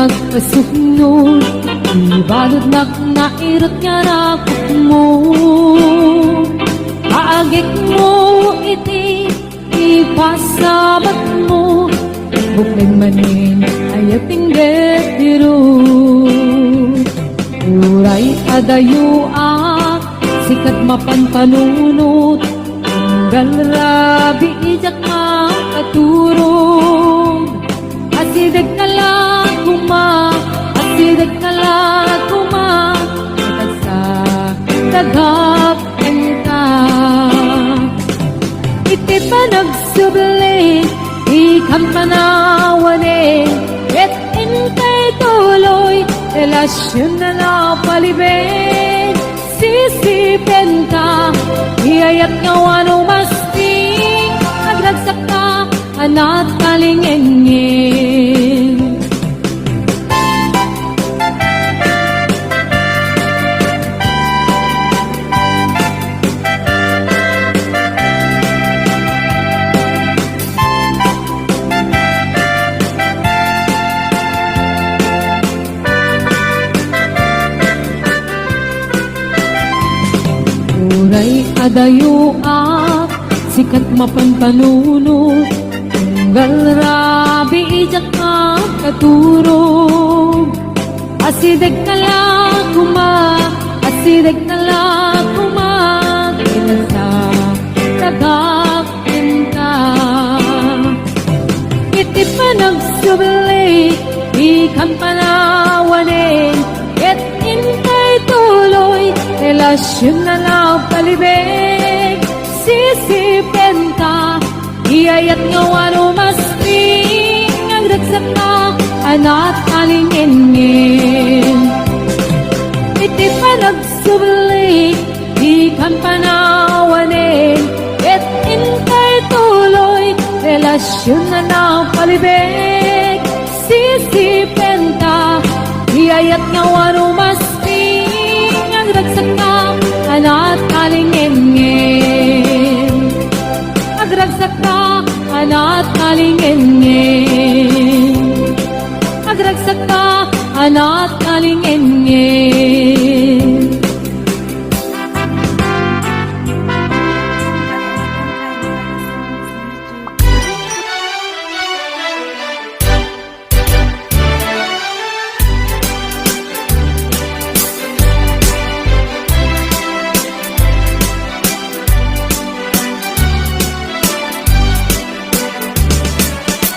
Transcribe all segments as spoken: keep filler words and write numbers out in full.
Agpasuknod, ibaludnak nairut nga rakupmo. Aagikmo iti ipasamatmo, bukleng manen, ayat inggit diru. Uray adayoak, sikat mapan panunot, tunggal rabii diak makaturog. Asideg ka la koma, asideg ka la koma, agsa, tagap enta. Iti panagsubli, ikan panawanen, ket intay tuloy, relasyon a napalibeg. Sisipenta, iyayat nga wano masting, agragsakta, anat kalingengngeng. Uray adayoak, sikat mapan panunot, tunggal rabii diak makaturog. Asideg ka la koma, asideg ka la koma, kinsa, tagak enta. Iti panagsubli, ikan panawanen, ket intay tuloy, relasyon a napalibeg. Sisipenta, iyayat nga wano masting, agragsakta, anat kalingengngeng. Iti panag- subli, ikan panawanen, ket intay tuloy, relasyon a napalibeg. Sisipenta, iyayat nga wano masting, agragsakta, anat kalingengngeng. Agragsakta, anat kalingengngeng. Agragsakta, anat kalingengngeng.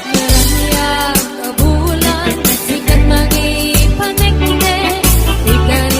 Ngaraniag a bulan, sikat mangipaneknek, ikan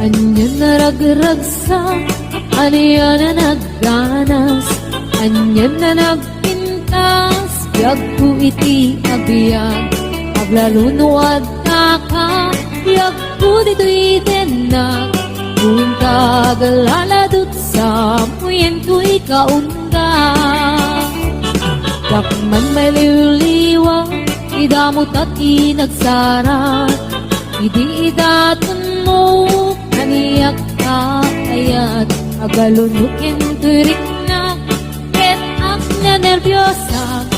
Ania a nagragsak, ania a nagganas, ania a nagpintas, biagko iti agbiag. Aglalo no addaka, biagko ditoy dennak. Inka aglaladut, samuyentoy kaunga. Dakman mailiwliwa, idamot a ti nagsara. Idi idatonmo, aniak ta ayat, aglalo no kentoy riknak, ket agnanerbiasak,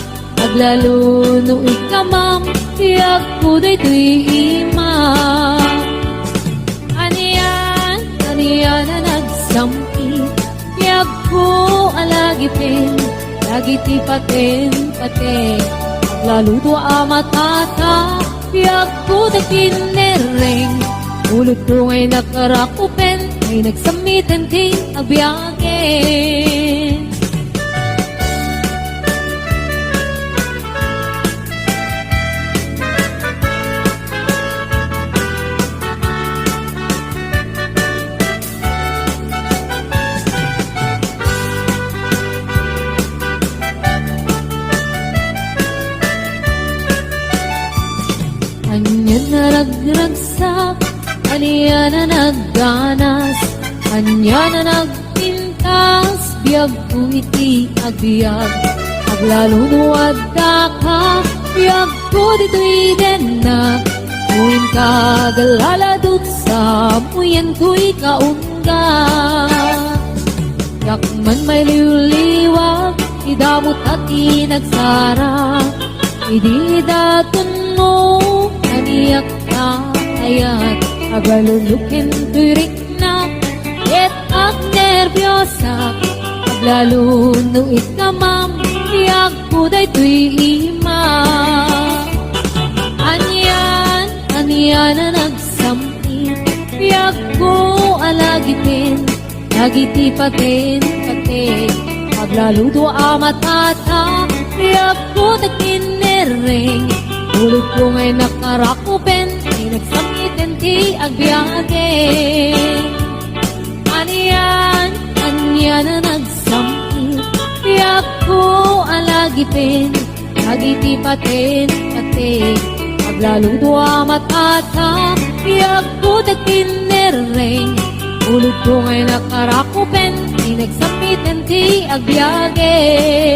aglalo no ikamam, biagko daytoy ima. Anian, anian a nagsampit, biagko a lagipen, dagiti paten-paten, aglalo no a matata, biagko dagiti nerreng, ulotko nga innak a rakupen, ay nagsammiten ti agbiagen. Ania a nagragsak, ania a nagganas, ania a nagpintas, biagko iti agbiag. Aglalo no addaka, biagko ditoy dennak. No inka aglaladut, samuyentoy kaunga. Dakman mailiwliwa, idamot a ti nagsara. Idi idatonmo, aniak ta ayat, aglalo no kentoy riknak, ket agnerbiasak, aglalo no ikamam, biagko daytoy ima. Anian, anian a nagsampit, biagko a lagipen, dagiti paten-paten, aglalo no a matata, biagko dagiti nerreng, ulotko nga innak a rakupen, ay nagsammiten ti agbiagen. Anian, anian a nagsampit, biagko a lagipen, dagiti paten-paten, aglalo no a matata, biagko dagiti nerreng, ulotko nga innak a rakupen, ay nagsammiten ti agbiagen.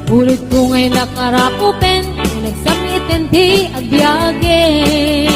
Ulotko nga innak a rakupen, ay nagsammiten ti agbiagen.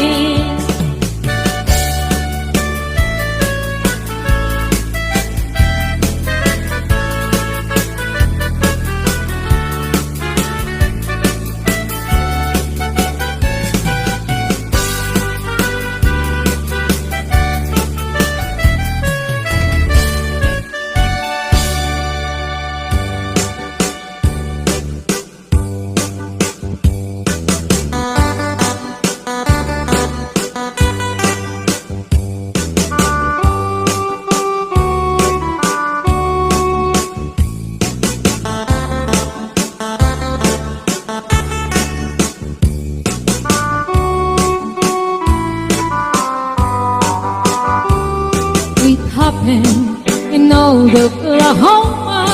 It happened in old Oklahoma,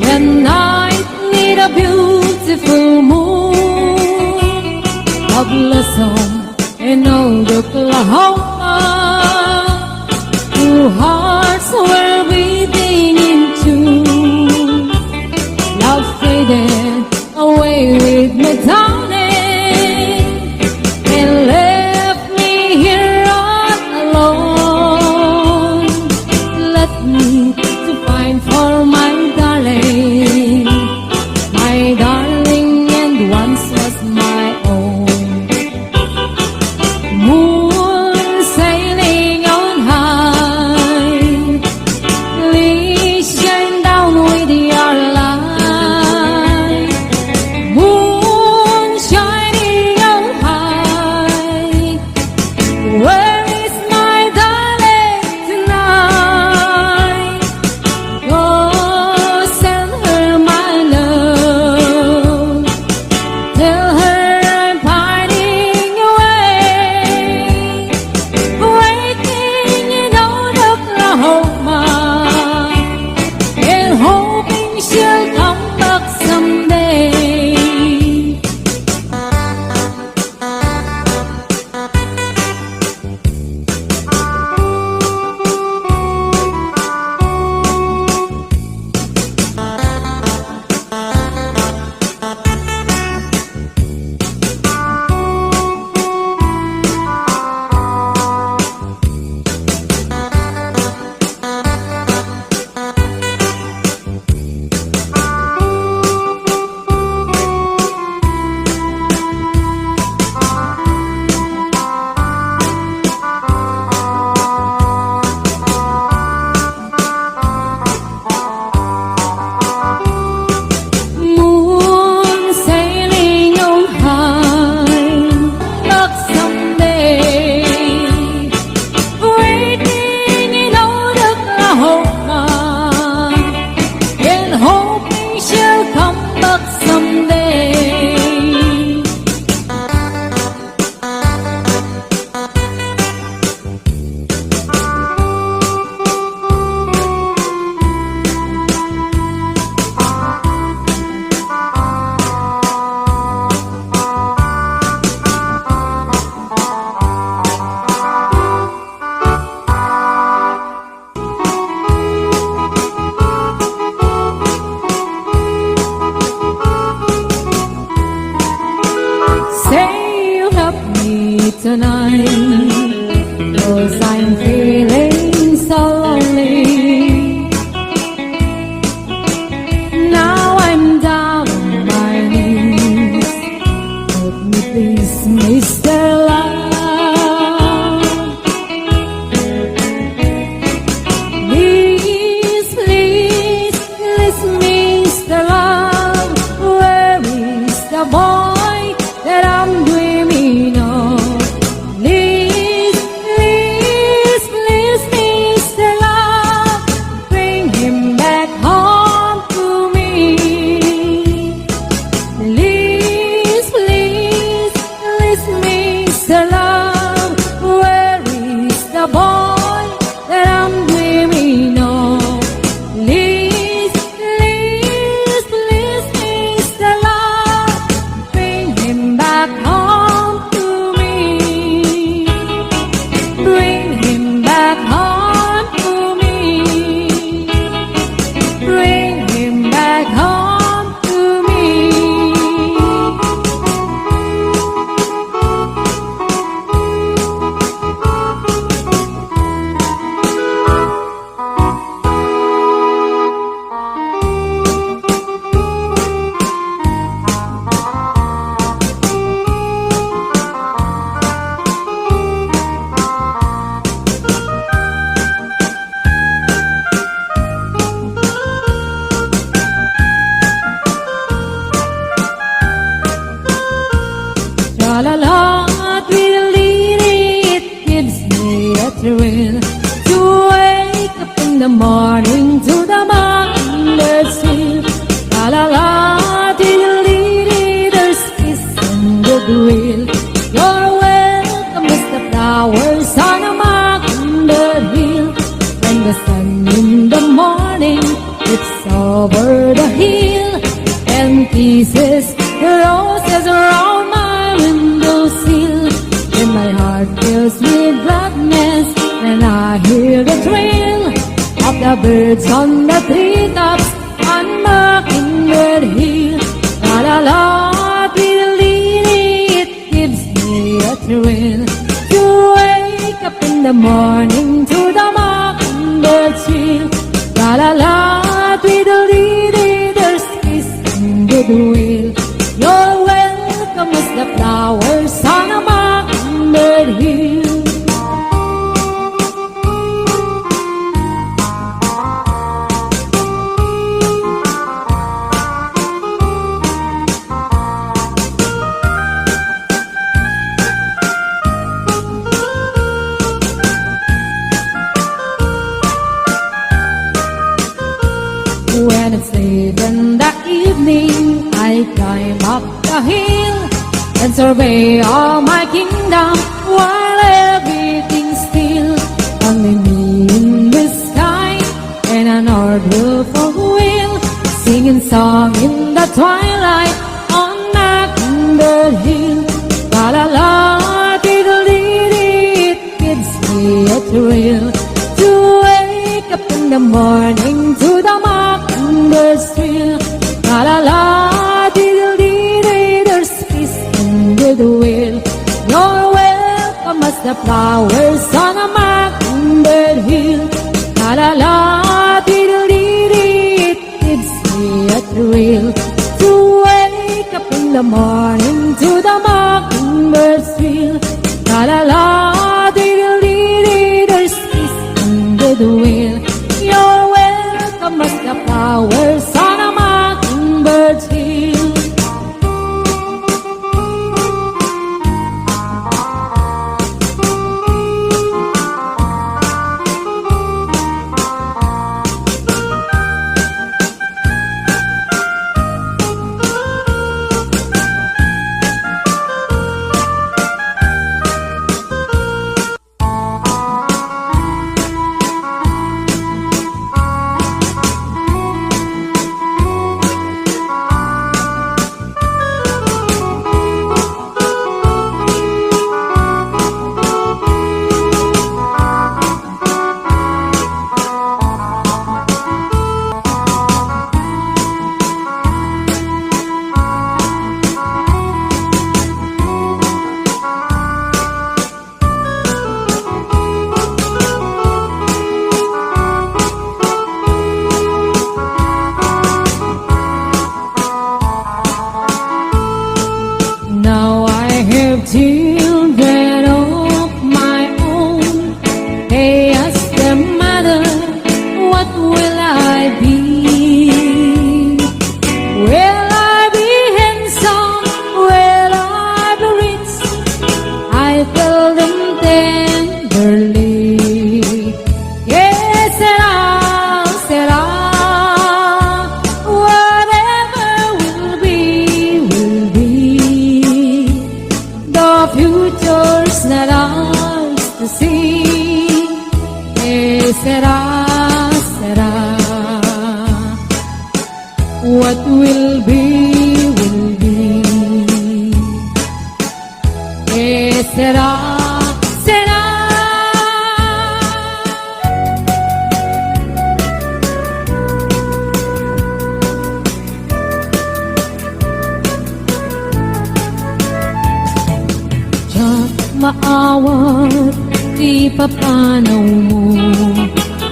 one night neath a beautiful moon. A blossom in old Oklahoma, two hearts were beating in tune. Love faded away with me, darling, and left me here all alone. Left me to find for my darling, my darling, and once was my own. Moon sailing on high, Tonight, 'cause I'm feeling so lonely. Now I'm down on my knees. Help me please, Mister Love. Please, please, please, Mister Love, where is the boy that I'm dreaming of? Please, please, please, Mister Love, bring him back home to me. Please, please, please, Mister Love, where is the boy that I'm dreaming of? Please, please, please, Mister Love, bring him back home to me. Bring him back home to me. Bring him back home to me. Tra-la-la, tweedledee, it gives me a thrill to wake up in the morning to the mockingbird hill. Tra-la-la, tweedledee, there's peace and goodwill. You're welcome as the flowers on a mockingbird hill. When the sun in the morning peeps over the hill and kisses the roses around my window sill, then my heart fills with gladness when I hear the thrill of the birds on the treetops on Mockingbird Hill. Tra-la-la, tweedledee, it gives me a thrill to wake up in the morning to the mockingbird hill. Tra-la-la, tweedledee, there's peace and goodwill. You're welcome as the flowers on a mockingbird hill. When it's late in the evening, I climb up the hill and survey all my kingdom while everything's still. Only me in the sky and an old roof of wheel, singing song in the twilight on Mockingbird Hill. Tra-la-la, tweedledee, it gives me a thrill to wake up in the morning to the mockingbird's trill. Tra-la-la, tweedledee, there's peace and goodwill. You're welcome as the flowers on a mockingbird hill. Tra-la-la, tweedledee, it gives me a thrill to wake up in the morning to the mockingbird's trill. Tra-la-la, tweedledee, there's peace and goodwill. You're welcome as the flowers on a mockingbird's hill. Children of my own, they ask their mother, "What will I be? Will I be handsome? Will I be rich?" I tell them tenderly, "Que sera, sera, whatever will be, will be. The future's not ours to see. Que sera, sera, what will be, will be. Que sera, sera." Diak maawat ti papanawmo,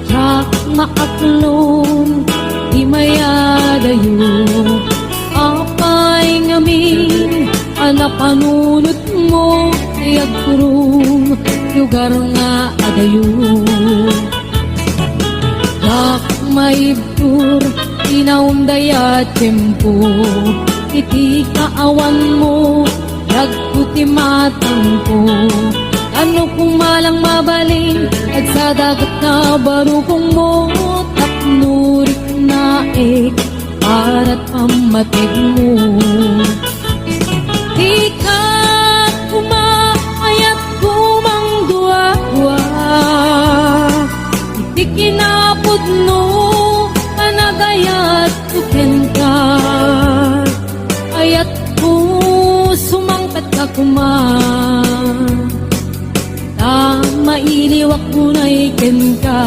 diak maaklon ti mayadayo. Apay ngamin a napanunotmo ti agturom, lugar nga adayo. Diak maibtur ti naunday a tiempo, iti kaawanmo, dagko ti matangko. Ano koma lang mabalin, agsadaak nga barukongmo, tapno riknaek para pammategmo. Dika koma ayat koma mangduadua, iti kinapudno, panagayatko kenka. Ayatko, sumangpetka koma. Ta mailiwak unay kenka.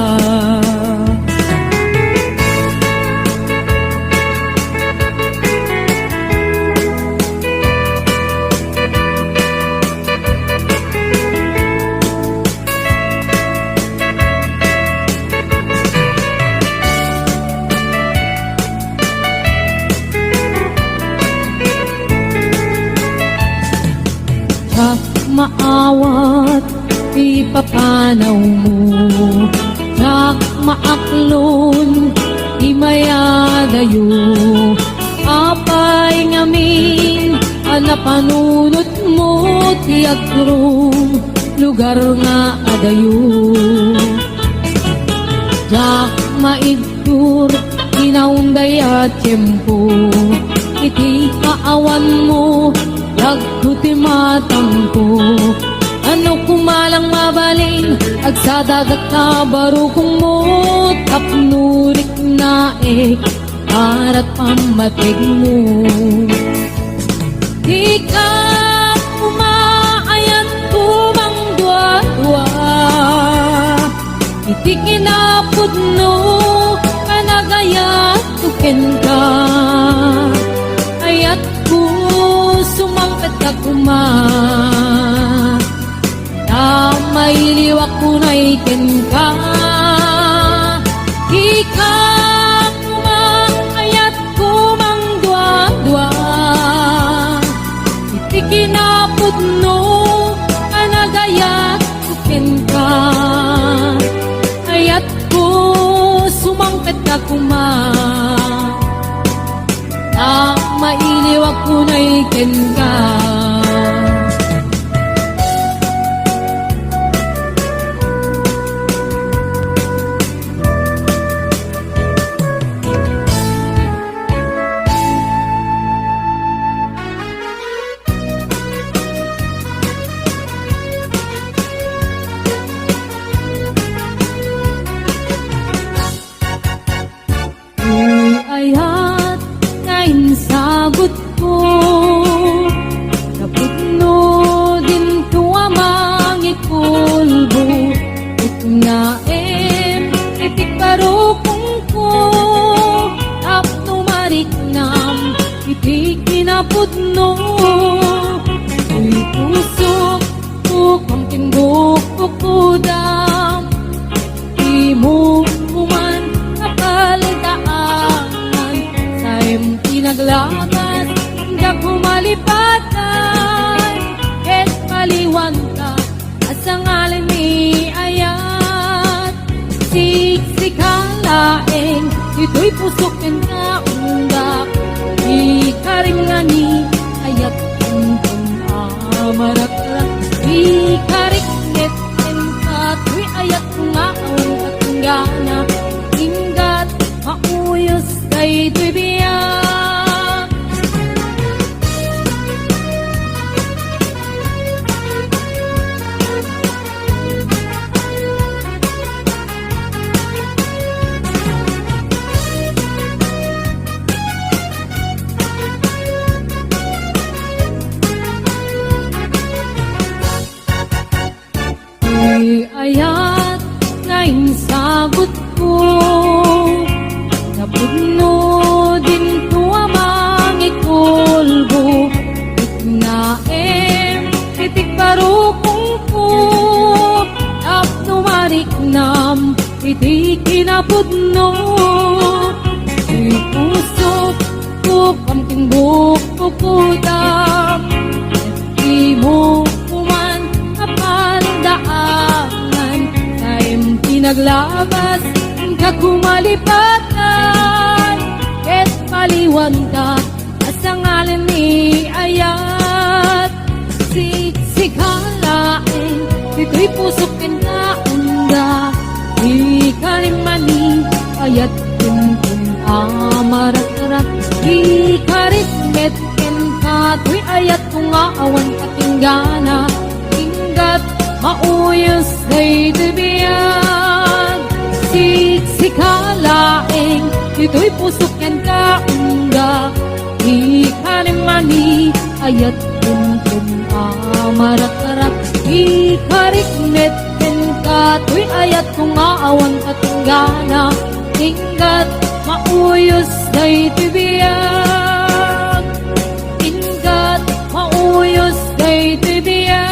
Diak maawat ti papanawmo, diak maaklon ti mayadayo. Apay ngamin a napanunotmo ti agturom, lugar nga adayo. Diak maid Tur, inaunday a tiempo, iti kaawanmo, dagko ti matangko. Ano koma lang mabalin, agsadaak nga barukongmo, tapno riknaek, para pammategmo. Dika koma ayat koma mangduadua, iti kinapudno, panagayatko kenka. Ayatko, sumangpetka koma. Ta mailiwak unay kenka. Dika koma ayat koma mangduadua, iti kinapudno, panagayatko kenka. Ayatko, sumangpetka koma. Ta mailiwak unay kenka. Ti ayat nga insagutko, Kuanka, a sangalen ni ayat, siksika laeng, ditoy pusok ken kaundak, ikarim nga ni ayat, ken ken a marakrak, ikariknet ken katoy ayat nga awan katunggana, inggat, mauyos daytoy biag. Ti ayat nga insagutko, napudno dinto a mangikulbo, riknaem iti barukongko, tapno mariknam iti kinapudno. Ti pusok Tukam ken bukbukodam, dimo koman a pandaangan, ta impinaglabas nga kumalipatan, ket paliwanka a sangalen ni ayat. Siksika laeng, ditoy pusok ken kaunda. Ikarim nga ni ayat ken ken a marakrak. Ikarim met ken katoy ayat ko nga awan katunggana. Inggat, mauyos daytoy biag. Siksika laeng, ditoy pusok ken kaunda. Ikarim nga ni ayat ken ken a marakrak. Ikarim met ken katoy ayat ko nga awan katunggana. Inggat, mauyos daytoy biag. Inggat, mauyos daytoy biag.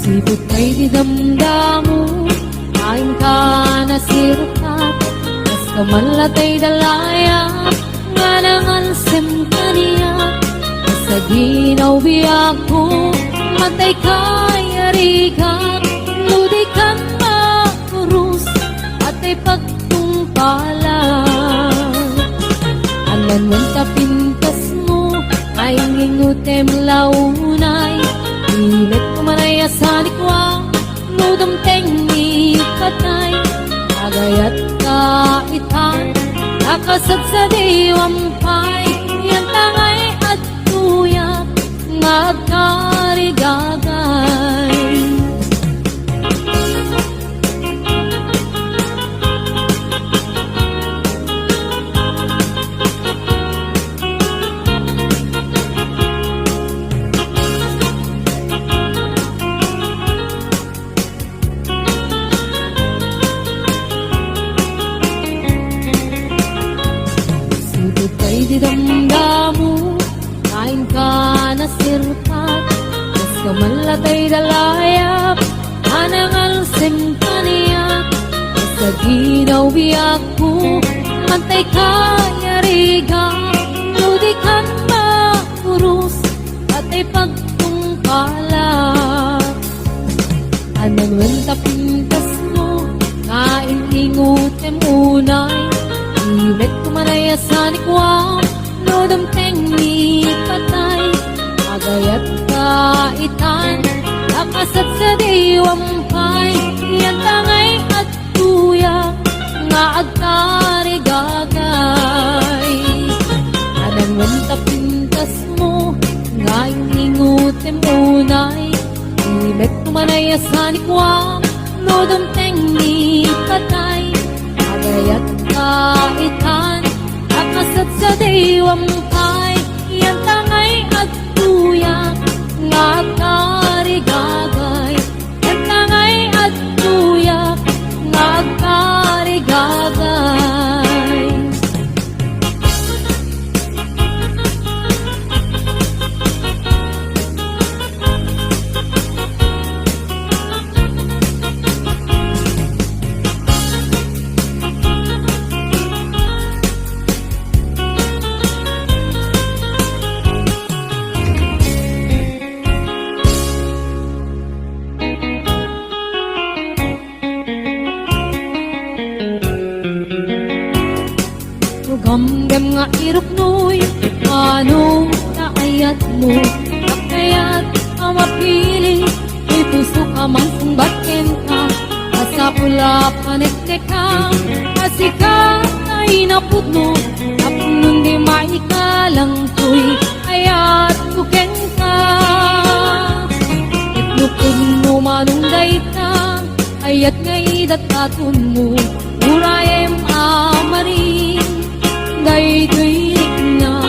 Sipud pay ti damdamo, kainka nasirkat, kas kaman latay dalayat, nga nangalsem kaniak, kas aginaw biagko, matay kay arigat, no di kan makurus, atay pagtungpalan. Anan wen ta pintasmo, ay ngingutem launay, ilet ko manay a sanikua, no dumteng ni patay, agayat ka itan, a kasadsadiwam pay, yan tangay adtoyak nga agkarigagay. Sipud pay ti damdamo, kainka nasirpat, kas kaman latay dalayat, a nangalsem kaniak, kas aginaw biagko, matay kay arigat, no di kan makurus, atay pagtungpalan. Anan wen ta pintasmo, nga in-ingutem unay, ilet ko manay a sanikua, no dumteng ni patay, agayat ka itan, a kasadsadiwam pay, yan tangay adtoyak nga agkarigagay. Anan wen ta pintasmo, nga in-ingutem unay, ilet ko manay a sanikua, no dumteng ni patay, agayat ka itan, a kasadsadiwam pay, yan Ruknoy, ano ta ayatmo? Kayat a mapili, ti pusok a mangsungbat kenka. Masapul a paneknekam, a sika ta inapudno, tapno di maikalang toy ayatko kenka. Itnopudno manon dayta, ayat nga idat atonmo, urayem a maring. Daytoy rikna,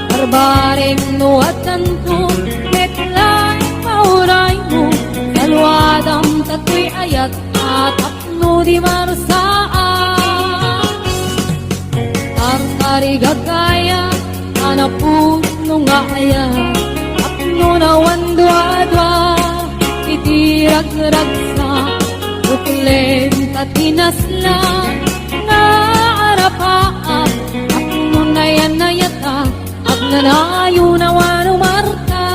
barbareng no addanto, met laeng pauraymo, saluadam ta toy ayat a tapno di marsaan. Tartarigagaya, a napudno nga ayat, tapno nawan duadua, iti ragragsak, uklen ta tinasla, nga arapaak, tapno nayan-nayatak, agnanayon awan umarta.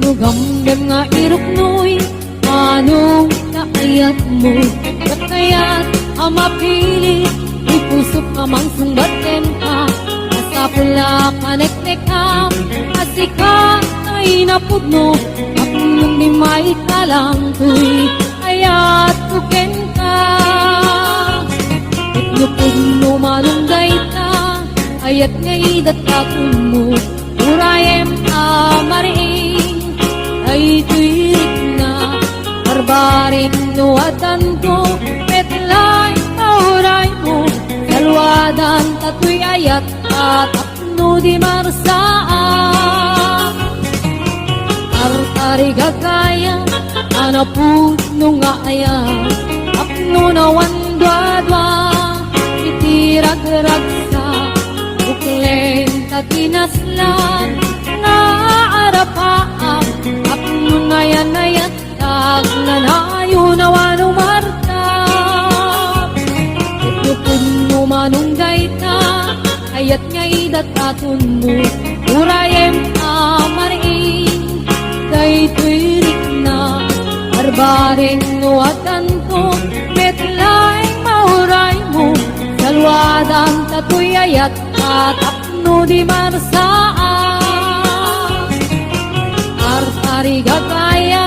No gamgam nga iruknoy, ano nga ayatmo? Ket kayat a mapili, ti pusok a mangsungbat kenka. Masapul a paneknekam, a sika ta inapudno, tapno di maikalang toy ayatko kenka. Itnopudno manon dayta, ayat nga idat atonmo, urayem a maring. Daytoy rikna, barbareng no addanto, met laeng pauraymo, saluadan ta toy ayat a tapno di marsaan. Tartarigagaya, a napudno nga ayat, tapno nawan duadua, iti ragragsak, uklen ta tinasla, nga arapaak, tapno nayan-nayatak, agnanayon awan umarta. Itnopudno manon dayta, ayat nga idat atonmo, urayem a maring. Daytoy rikna, barbareng no addanto, met laeng pauraymo, saluadan ta toy ayat a tapno di marsaan. Tartarigagaya,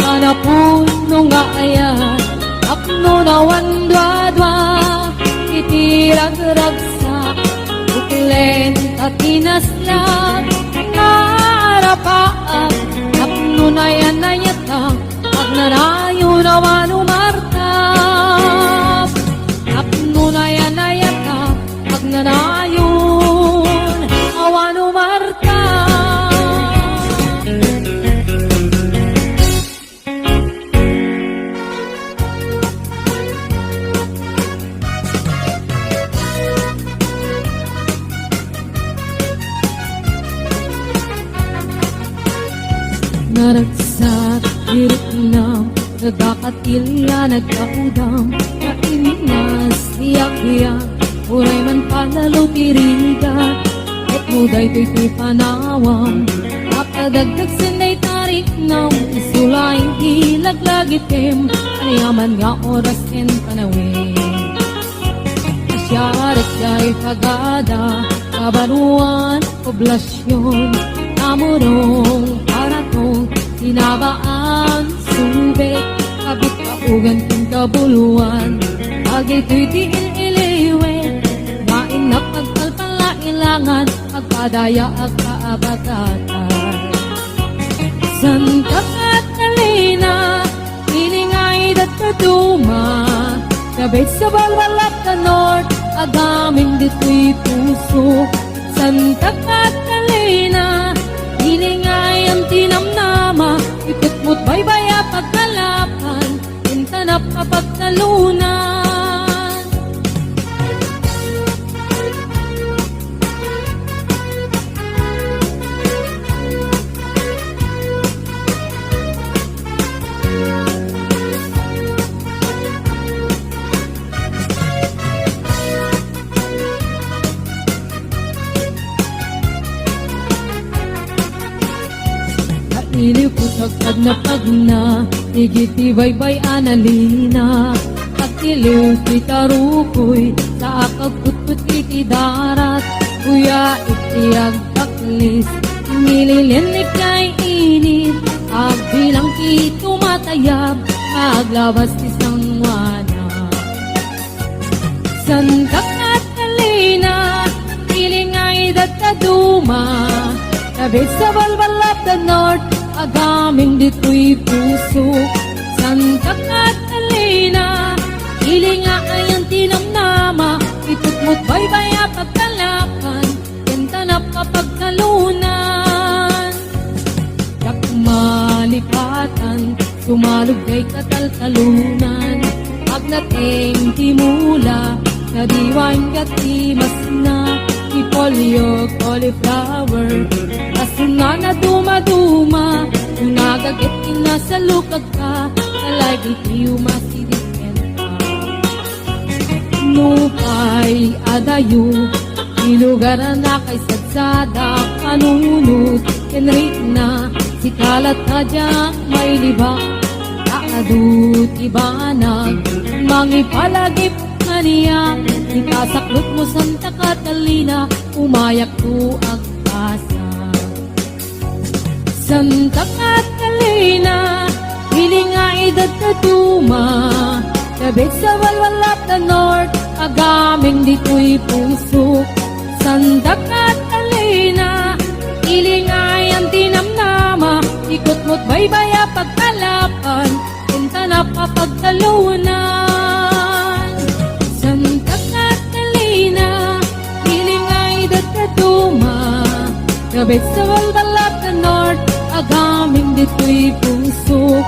a napudno nga ayat, tapno nawan duadua, iti ragragsak, uklen ta tinasla, nga arapaak, tapno nayan-nayatak, agnanayon awan umarta. Tapno nayan-nayatak, agnanayon awan umarta. Naragsak ti riknam, nagkakatilya, nagkaudam, nainnas ti agbiag, uray man palalo ti rigat, ket no daytoy ti panawam, napadagdag sen dayta riknam, isu laeng ti laglagitem, aniaman nga oras ken panawen. Siarek jay pagada, kabaruan, poblasion, Tamurong, Paratong, Tinabaan, Subic, Kabit, Kaugan, ken Kabuluan. Dagitoy ti il-iliwet, main nga pagpalpalailangan, agpadaya, agpaabagatan. Santa Catalina, Ilingaydad kaduma, kabit sa balwalap ka north, agamin ditoy puso. Santa Catalina, ilingayam ti namnama, ikutmot baybay a pagkalapan, intanap a pagtalunan. Pagpagna-pagna, igiti baybay a nalina. Agtiliw ti tarukoy, sa akagputput iti darat. Kuya, iti agpaklis, nililinnik kay init. Agbilang ti tumatayab, aglabas ti sanguana. Santa Catalina, ilinga ida ta duma. Tabid sa balbal of the north, agaming ditoy puso. Santa Catalina, ilinga ayan ti namnama, itutmot baybay a pagkalapan, kenta napapagtalunan. Dakma lipatan, sumalog jay kataltalunan. Agnating ti mula, nadiwan ket ti masna, ti polio, cauliflower. Asuna na dumaduma, unagaget ti nasalukagka, talay iti umasidikenta. Nupay adayo, ti lugar a nakaisadsada, panunot ken rikna, sika latta diak mailiba. Ta adu ti banag, mangipalagip kaniak, ti kasaklotmo, Santa Catalina, umayakto agbasa. Santa Catalina, ilinga ida ta duma. Tabid sa balbal of the north, agaming ditoy puso. Santa Catalina, ilinga ayan ti namnama, ikutmot baybay a pagkalapan, kenta napapagtalunan. Santa Catalina, ilinga ida ta duma. Tabid sa balbal of the north, agaming ditoy puso.